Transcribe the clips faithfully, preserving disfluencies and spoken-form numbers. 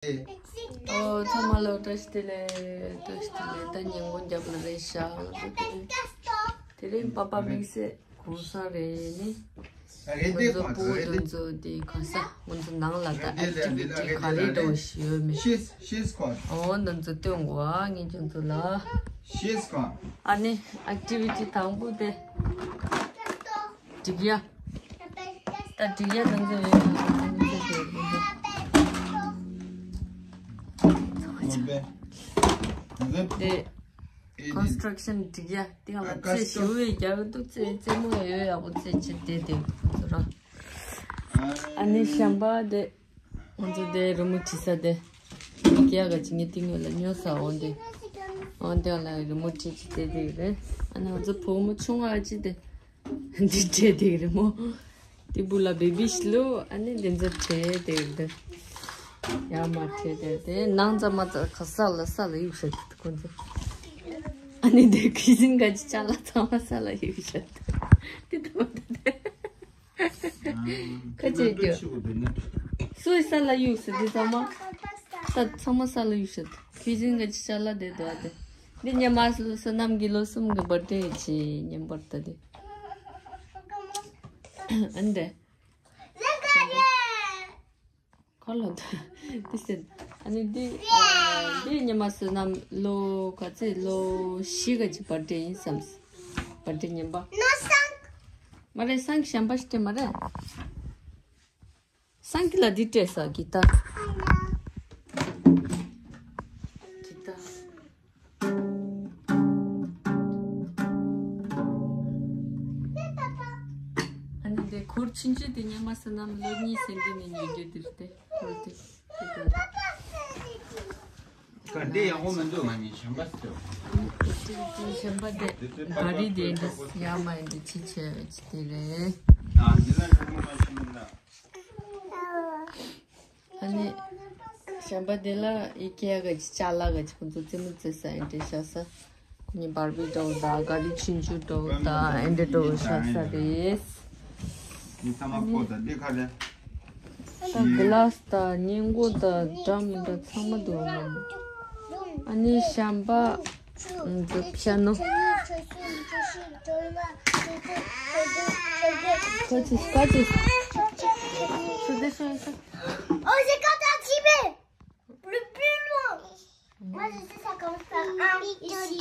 ཨོ་ཚང་མ་ལ་བཀྲ་ཤིས་བདེ་ལེགས། བཀྲ་ཤིས་བདེ་ལེགས། ད་ཉིན་གུང་རྒྱབ་ལ་རེད་ཤག་དེ་རིང་པ་པ་དམིགས་བསལ་གུང་སེང་རེད་ནི། ང་ཚོ་ཕྲུ་གུ་དེ་ཚོ་དེ་ག་ས་ང་ཚོ་ནང་ལ་ད་ཨེག་ཊི་བི་ཊི་ག་རེ་འདྲ་བོ་ཞིག་ཡོད་མེད། ཨོ་ང་ཚོ་སྟོན་དགོས་ཨ་ངས་ཁྱོད་ཚོ་ལ། ཨ་ནི་ཨེག་ཊི་བི་ཊི་དང་པོ་དེ། འགྲིག་ཡ། ད་འགྲིག་ཡ་དང་ཚོ་ཡོད་ན་ཚོ་དེ་དེ་ཀོན་སི་ཊྲག་ཤན་འགྲིག་ཡ་དེ་ང་ལ་ཚེ་ཞུ་བའི་རྒྱབ་ཏུ་ཚེ་རྩེད་མོ་ཡོད་ཡག་པོ་ཚེ་ཆེ་དེ་དེ་ཚོ་ར། ཨ་ནི་གཞན་པ་དེ། ང་ཚོ་དེ་རི་མོ་བྲིས་ས་དེ། སྐྱེ་ག་ཅི་ངའི་སྟེང་ངོས་ལ་སྨྱོ་ས་འོང་དེ། འོང་དེ་ལ་རི་མོ་བྲིས་ཅི་དེ་དེ་རེད། ཨ་ནི་ང་ཚོ་བུ་མོ་ཆུང་ང་ཅི་དེ། འདི་བྲིས་དེ་རི་མོ། དེ་བུ་ལ་བེ་བི་ཤི་ལོ་ཨ་ནི་དེ་ཚོ་བྲིས་དེ་རེད། ཡར་མར་བྲིས་དེ་དེ་ནང་ཚང་མ་ཚ་ག་ས་ལ་ས་ལ་གཡུག་ཤག་དེ་ཁོ་ཚོ། ཨ་ནི་དེ་ཁི་སིན་ག་ཅི་ཅ་ལག་ཚང་མ་ས་ལ་གཡུག་ཤག་དེ་དེ་དེ་དེ། ཁ་ཆེ་རྒྱུ། སུའི་ས་ལ་གཡུགས་སུ་འདི་ཚང་མ། ས་ཚང་མ་ས་ལ་གཡུགས་སུ། ཁྱི་ཆེན་ག་ཅི་ཅ་ལ་དེ་དོ་དེ། འདི་ཉི་མ་སུ་སོ་ནམ་གྱི་ལོ་གསུམ་གྱི་བར་ཐི་ཌེ་ཆེ་ཉིན་པར་ད་དེ། ཨན་དེ། ཁོ་ལོ་ད། དེ་ཟེར། ཨ་ནི་འདི། འདི་ཉི་མ་བསོད་ནམས་ལོ་ག་ཚད་ལོ་བཞི་ག་ཅིག་བར་ཐི་ཌེ་ཡིན་བསམ། བར་ཐི་ཌེ་ཉིན་པ། མ་རེད་སང་གཞན་པ་ཞིག་སྤྲད་མ་རེད། སང་གི་ལ་འདི་སྤྲད་ས་གི་ད། གི་ད། ཨ་ནི་དེ་གུར་ཆུང་ཆུང་དེ་ཉི་མ་བསོད་ནམས་ལོ་གཉིས་ཟིན་དུས་ནས་ཉོས་རྒྱུ་དེ་རེད་དེ། གུར་དེ། ག་འདི་ཡག་པོ་མི་འདུག་ང་གཉིས་གཞན་པ་ཟེར། གཞན་པ་དེ་ག་རེ་དེ་འདི་ཡག་མ་ཡིན་འདི་ཅི་བྱས་ཅི་དེ་རེད། ཨ་འདི་ལ་ཡག་པོ་མ་ཆུང་མིན་ན། ཨ་ནི། གཞན་པ་དེ་ལ་ཡི་གེ་ག་ཅི་ཅ་ལག་ག་ཅི་ཁོང་ཚོ་རྩེད་མོ་རྩེ་ས་ཡིན་དྲན་ཤག་ས། ཁོ་གཉིས་བར་བི་འདྲ་བོ་དང་ག་རི་ཆུང་ཆུང་འདྲ་བོ་དང་ཨེ་འདྲ་འདྲ་བོ་ཤག་ས་རེད། འདི་ཚང་མ་བཀོད་དང་འདི་ག་རེ། ད་གི་ལ་སི་དང་སྙིང་མགོ་དང་འདྲ་མི་འདྲ་ཚང་མ་འདུག་ཨ་ནི་གཞན་པ། འདི་པི་ཡ་ནོ། ཁོ་ཅི་ཁོ་ཅི། སུ་དེ་སུ་སུ། Oh, c'est quand t'as timé le plus loin. Moi, je sais, ça commence par un ici.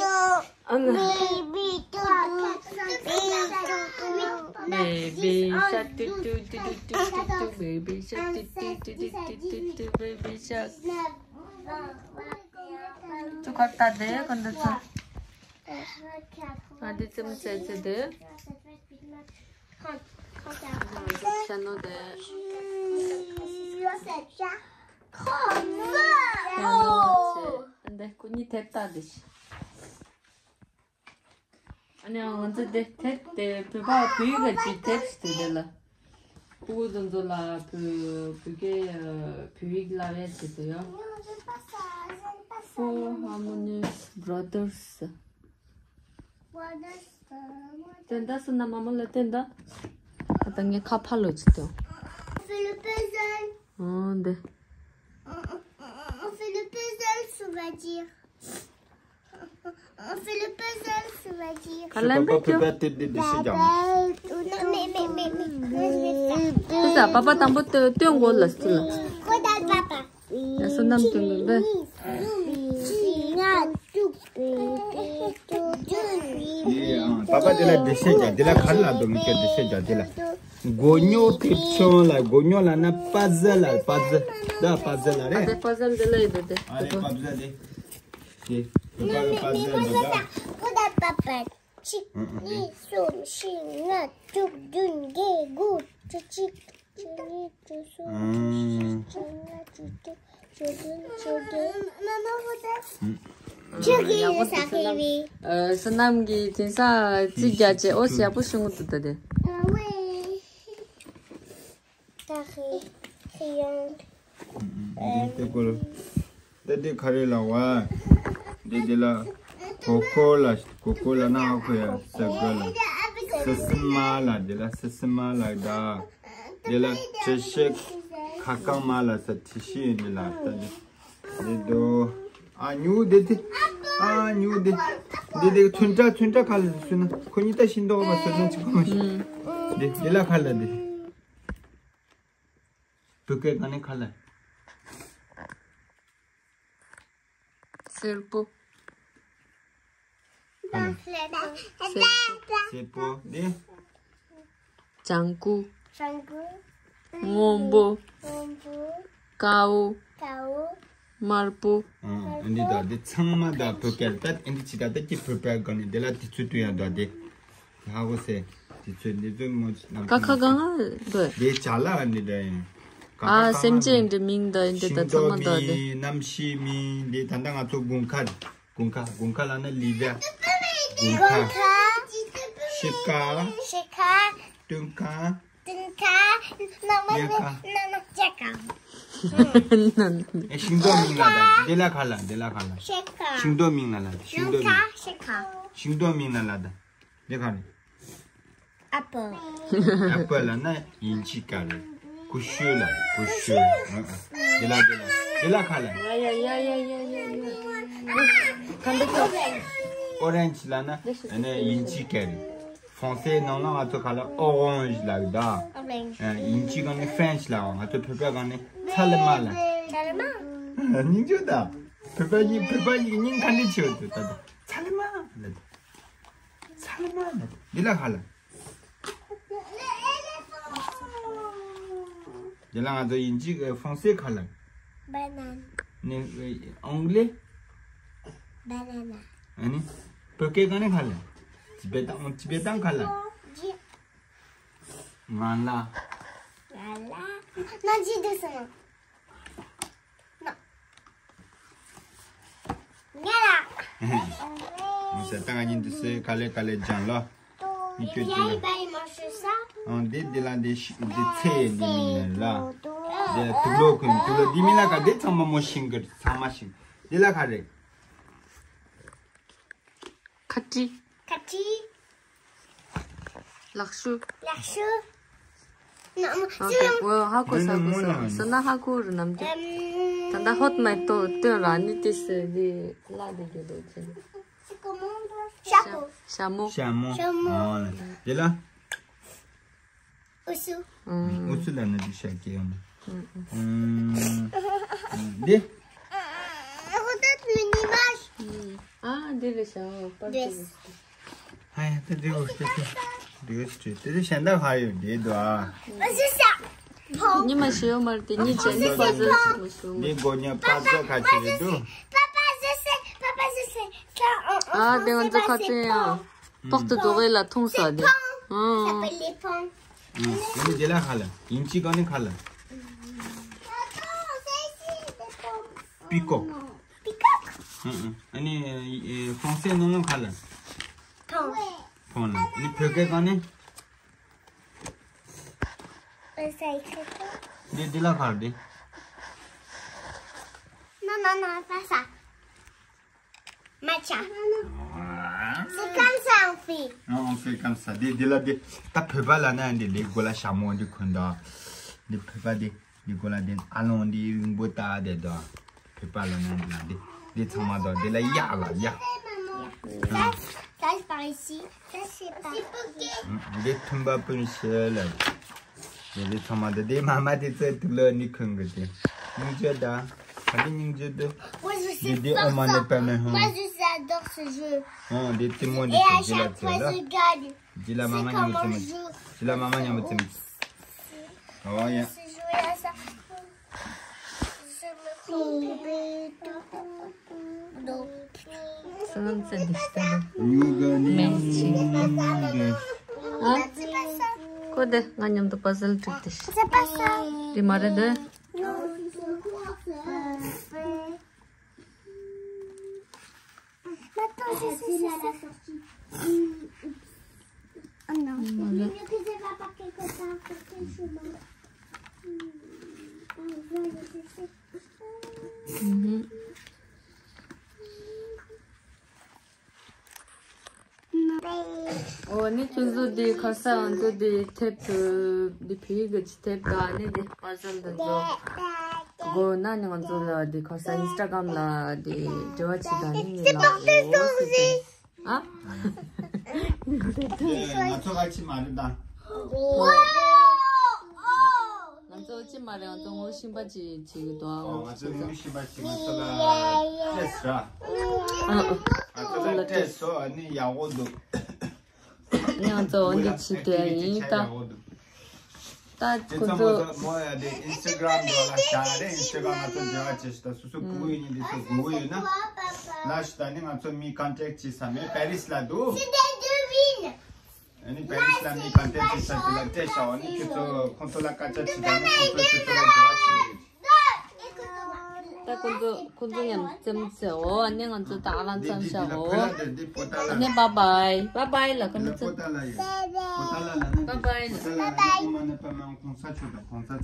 Baby shark, tu, tu, tu, tu, tu, tu, baby shark, tu, tu, tu, tu, tu, tu, baby shark, tu, tu, tu, tu, tu, tu, baby shark. Tu crois que t'as des comme de ça? Ah, des trucs, c'est, c'est deux. Channel de. ཨ་འདི་ཁོ་གཉིས་དེབ་ལྟ་དེ། ཨ་ནི་ང་ཚོ་དེ་དེབ་དེ་བོད་པ་བོད་ཡིག་ག་ཅིག་དེབ་ཞིག་དེ་དེ་ལ། ཕྲུ་གུ་དེ་ཚོ་ལ་བོད་བོད་སྐད་བོད་ཡིག་བསླབ་ཡས་ཞིག་དེ་ཡོད། Four Harmonious Brothers. བསྟན་ད་སུ་ན་མ་མ་ལ་བསྟན་ད། ད་ངས་ཁ་ཕ་ལོ་ཅི་ཏོ། On fait le puzzle. ཨོ་འདི། On, on, on fait le puzzle, on va dire. On fait le puzzle, on va dire. Quand même, papa peut pas t'aider de chez Papa, non, mais, mais, mais, mais, moi, je vais faire. C'est ça, papa, t'as un peu de temps, on va le faire. Quoi dans le papa? ཡ་བསོད་ནམས་སྟོན་པ། ཨེ་ཨང་། པ་པ་དེ་ལ་འགྲེལ་བཤད་རྒྱག་འདི་ལ་ག་རེ་ལབ་འདུག་མི་སྐད་འགྲེལ་བཤད་རྒྱག་འདི་ལ། མགོ་རྙོག་དེ་ཚོ་ལ་མགོ་རྙོག་ལབ་ན་པ་ཛལ་ལ། པ་ཛལ་ད་པ་ཛལ་ལ་རེད། ཨ་དེ་པ་ཛལ་འདི་ལ་ཡོད་དེ་དེ། ཨ་རེ་པ་ཛལ་དེ། དེ་བོད་པ་གི་པ་ཛལ་འདི་ད། གཅིག་གཉིས་གསུམ་བཞི་ལྔ་དྲུག་བདུན་བརྒྱད་དགུ་བཅུ་གཅིག་བཅུ་གཉིས་བཅུ་གསུམ་བཅུ་བཞི་བཅུ་ལྔ་བཅུ་དྲུག་བཅུ་བདུན་བཅུ་བརྒྱད། ཨ། བསོད་ནམས་ཀྱིས་དེང་སང་རྩིས་རྒྱག་བྱས་ཨོ་ཡག་པོ་ཤོང་གི་འདུག་ད་དེ། ད་ཧི་ཧི་ཡང་། འདི་ལྟེ་སྐོར། ད་འདི་ག་རེ་ལབ་བ། འདི་འདི་ལ། གོ་ཀོ་ལ་གོ་ཀོ་ལ་ན་ཧ་གོ་ཡ་ས་ག་ལ། སི་སི་མ་ལ་འདི་ལ་སི་སི་མ་ལ་ད། འདི་ལ་དྲི་ཤིག་ཁ་རྐང་མ་ལ་ས་དྲི་ཤིག་འདི་ལ་ད་འདི། འདི་དོ། ཨ་ཉུ་འདི་དེ། ཨ་ཉུ་འདི། འདི་འདི་ཐུན་ཏྲ་ཐུན་ཏྲ་ཁ་ལ་སུ་ན། ཁོ་གཉིས་ད་ཤིང་ཏོག་མ་སུ་ན་ཅི་ཁོ་མ་ཤི། འདི་འདི་ལ་ཁ་ལ་འདི། བུ་སྐད་ག་ནས་ཁ་ལ། སེར་པོ། སེར་པོ། སེར་པོ། འདི། ལྗང་གུ། ལྗང་གུ། སྔོན་པོ། སྔོན་པོ། དཀར་པོ། དཀར་པོ། དམར་པོ། ཨ་འདི་ད་འདི་ཚང་མ་ད་བོད་སྐད་ད་འདི་ཅི་ད་ད་ཀྱི་བོད་པའི་སྒང་ནས་འདི་ལ་དུས་ཚོད་དུ་ཡང་ད་འདི། ཧ་གོ་སེ། དུས་ཚོད་འདི་ཚོད་མོ་ནམ་ཀ་ཁ་གང་ང་འདོད། འདི་བྱ་ལ་འདི་འདྲ་ཡིན། ཨ་སེམས་ཅན་འདི་མིང་ད་འདི་ད་ཚང་མ་ད་འདི། ཤིང་ཏོག་མིང་། གནམ་གཤིས་མིང་། འདི་ད་ད་ང་ཚོ་དགུན་ཁ། དགུན་ཁ། དགུན་ཁ་ལ་ན་ལི་ཝེར། དགུན་ཁ། དགུན་ཁ། ཤི་ཀ། ཤི་ཀ། སྟོན་ཁ། སྟོན་ཁ། ནམ་དབྱར་ཁ། ནམ་དབྱར་ཁ། ཨེ་ཤིང་ཏོག་མིང་ལ་ད། འདི་ལ་ཁ་ལ། འདི་ལ་ཁ་ལ། ཤི་ཀ། ཤིང་ཏོག་མིང་ལ་ལ། ཤིང་ཏོག་མིང་། ཤི་ཀ། ཤིང་ཏོག་མིང་ལ་ལ་ད། འདི་ཁ་ནི། ཨ་པལ། ཨ་པལ་ལ་ན་དབྱིན་ཇི་སྐད་རེད། ཀུ་ཤུ་ལ། ཀུ་ཤུ། ཨ་ཨ། འདི་ལ་འདི་ལ། འདི་ལ་ཁ་ལ། ཡ་ཡ་ཡ་ཡ་ཡ་ཡ་ཡ། ཁ་འདི་ཁ། ཨོ་རེན་ཇི་ལ་ན་ཨ་ནི་དབྱིན་ཇི་སྐད་རེད། ཧྥོང་སེ་ནང་ན་ང་ཚོ་ཁ་ལ་ཨོ་རེན་ཇི་ལ་གི་ད། ཨོ་རེན་ཇི། ཨ་དབྱིན་ཇི་སྒང་ནས་ཧྥྲེན་ཆི་ལ། ང་ཚོ་བོད་པའི་སྒང་ནས་ཚ་ལི་མ་ལ། ཚ་ལི་མ། སྙིང་རྗེ་ད། བོད་པ་ཡིན། བོད་པ་ཡིན་སྙིང་ག་འདྲ་ཆེ་བ་འདུག་ད་ད། ཚ་ལི་མ་ལ། ཚ་ལི་མ་ལ། འདི་ལ་ཁ་ལ། འདི་ལ་ང་ཚོ་དབྱིན་ཇི་ཧྥོང་སེ་ཁ་ལ། Banana། ནི་ཨོང་ལེ། Banana། ཨ་ནི་བོད་སྐད་ག་ནས་ཁ་ལ། ཅི་བེ་ཏང་། ཅི་བེ་ཏང་ཁ་ལ། ཇི། ང་ལ། ང་ལ། ན་ཇི་འདུག་སོང་། ན། ང་ལ། ང་ཟེར་ད་ང་གཉིས་འདི་སེ་ག་ལེ་ག་ལེ་ལྗང་ལ། མི་ཁྱོད་ཅི་ལ། ཨང་འདི་འདི་ལ་འདི་ཤི་འདི་ཚེ་འདི་མིན་ལ། འདི་དུག་ལོག་ཁུན་དུག་ལོག་འདི་མིན་ལ་ག་འདི་ཚང་མ་མོ་ཤིང་གི་ཚང་མ་ཤིང་། འདི་ལ་ག་རེ། ཁ་ཏྲི། ཁ་ཏྲི། ལག་ཤུ། ལག་ཤུ། ན་མོ། ཨོ་ཁེ། ཨོ་ཧ་གོ་ས་གོ་ས། སོ་ན་ཧ་གོ་རུ་ནམ་རྒྱུན། ད་ད་ཧོད་མེ་ཏོ་སྟོན་ར་ནི་ཏི་སེ་འདི་ལ་འདི་རྒྱུ་འདུག་ཅན། ཤ་མོ། ཤ་མོ། ཤ་མོ། ཨོ་ལ་འདི་ལ། ཨུ་སུ། ཨུ་སུ་ལ་ན་འདི་ཤ་སྐྱེ་ཡོང་། འདི། ཨ་འདི་རེད་ཤག་པར་འདི་རེད། ཧ་ཡ་ད་འདི་འོ་ཤེས་ཤེས། འདི་འོ་ཤེས་ཤེས། དེ་ཚོ་གཞན་དག་ཧ་ཡོད་འདི་འདུག་ཨ། ཉི་མ་ཤེས་ཡོད་མ་རེད་དེ་ཉི་བྱས་ནི་པ་ཟལ་ཞིག་མ་ཤེས་འདི་མགོ་ཉ་པ་ཟལ་ཁ་ཆེ་རེད་འདུག་ཨ་དེ་ང་ཚོ་ཁ་ཚོན་ཡང་། ཏོག་ཏུ་རྡོ་གེ་ལ་འཐུང་ས་དེ། ཨང་། ཨ་ནི་དེ་ལ་ཁ་ལ། དབྱིན་ཇི་སྒང་ནས་ཁ་ལ། པི་ཀོག་ཨང་ཨང་། ཨ་ནི་ཧྥོང་སེ་ནང་ལ་ཁ་ལ། ཕོང་ལ། ཨ་ནི་བོད་སྐད་སྒང་ནས། འདི་འདི་ལ་ཁ་ལ་འདི། Non, non, non, pas ça. Matcha. C'est comme ça on fait. Non, on fait comme ça. འདི་འདི་ལ་འདི། ད་བོད་པ་ལ་ན་འདི་ལས་སྒོ་ལ་ཞྭ་མོ་འདི་གོན་ད། འདི་བོད་པ་འདི་འདི་སྒོ་ལ་འདི་ཨ་ལོང་འདི་རིང་པོ་ད་འདི་ད། བོད་པ་ལ་ན་འདི་ལ་འདི་འདི་ཚང་མ་ད་འདི་ལ་གཡག་ལ་གཡག Ça, ça, c'est par ici. Ça, c'est par ici. འདི་ཐུམ་པ་སྤུན་ཤེས་ལ། འདི་ཚང་མ་འདི་འདི་མ་མ་དེ་ཚོའི་དུག་ལོག་ནི་ཁུང་གི་དེ། སྙིང་རྗེ་ད། ག་འདི་སྙིང་རྗེ་འདུག Moi, je sais འདི་འདི་ཨོ་མ་ནི་པད་མེ་ཧུང་། Moi, je sais, j'adore ce jeu. ཨོ་འདི་ཏི་མོ་འདི་ཚོ་འདི་ལ་ཚོད་ལ། འདི་ལ་མ་མ་ཉམས་ཚེ་མ། འདི་ལ་མ་མ་ཉམས་ཚེ་མ། ཨོ་ཡ། སོང་ཙེ་འདི་ལྟ་ལ། ཉུ་ག་ནི་མེན་ཆི། ཨ། ཁོ་དེ་ང་མཉམ་དུ་པ་ཟལ་བྲིས་ཏེ། དེ་མ་རེད་དེ། Maintenant, je sais, je sais. Oh non. Voilà. Il est mieux que je vais pas quelque part, pour que je monte. Mhm. ཨོ་ནི་ཁྱོད་ཚོ་འདི་ཁ་ས་ང་ཚོ་འདི་དེབ་འདི་བོད་ཡིག་གི་དེབ་དང་ནི་འདི་པ་ཟལ་འདི་ཚོ། དགོས་ན་ནི་ང་ཚོ་ལ་དེ་ཁ་སང་ཨིན་སི་ཊ་གྷ་རམ་ལ་དེ་འབྲེལ་བ་བྱེད་དང་ནི་ངས་ལབ་འོ་ཟེར་ཏེ། ཨ། ང་ཚོ་ག་ཅི་མ་རེད་ད། ང་ཚོ་ཅི་མ་རེད། ང་ཚོ་ངོ་ཤེས་པ་ཅིག་བྱེད་ཀྱི་འདུག་ཨ། ཨོ། ང་ཚོ་ངོ་ཤེས་པ་ཅིག་ང་ཚོ་ལ་སྤྲད་ར། ཨ་ཨ། ང་ཚོ་ལ་སྤྲད་སོང་། ཨ་ནི་ཡག་པོ་འདུག་ནི་ང་ཚོ་འོ་འདི་བྱེད་དེ་ཡིན་ད། ད་ཁོ་ཚོ་མོ་ཡ་དེ་ཨིན་སི་ཊ་གྷ་རམ་འགྲོ་ལ་བཞག་རེད། ཨིན་སི་ཊ་གྷ་རམ་ང་ཚོ་འབྲེལ་བ་བྱེད་ཤི་ད། སོ་སོ་ཕྲུ་གུ་ཡིན་ནི་འདི་ཚོ་དགོས་ཀྱི་ཡོད་ན་ལ་ཤི་ད་ནི་ང་ཚོ་མི་ཀོན་ཊེག་བྱེད་ས་མེད། པེ་རིས་ལ་འདུག་ཨ་ནི་པེ་རིས་ལ་མི་ཀོན་ཊེག་བྱེད་ས་དེ་ལ་སྤྲད་བཞག་ཨ་ནི་ཁྱེད་ཚོ་ཁོང་ཚོ་ལ་སྐད་ཆ་དྲིས་ད་ནི་ཁོང་ཚོ་ཁྱེད་ཚོ་ལ་འབྲེལ་བ་བྱེད་ཀྱི་ཡོད། ད་ཁོང་ཚོ་ཁོང་ཚོ་མཉམ་འཛོམས་ཟེར། འོ་ཨ་ནི་ང་ཚོ་ད་ཨ་ལ་འཛོམས་བཞག་འོ། ཨ་ནི་བཱའི་བཱའི། བཱའི་བཱའི་ལ་ཁོང་ཚོ། བཱའི་བཱའི་ལ།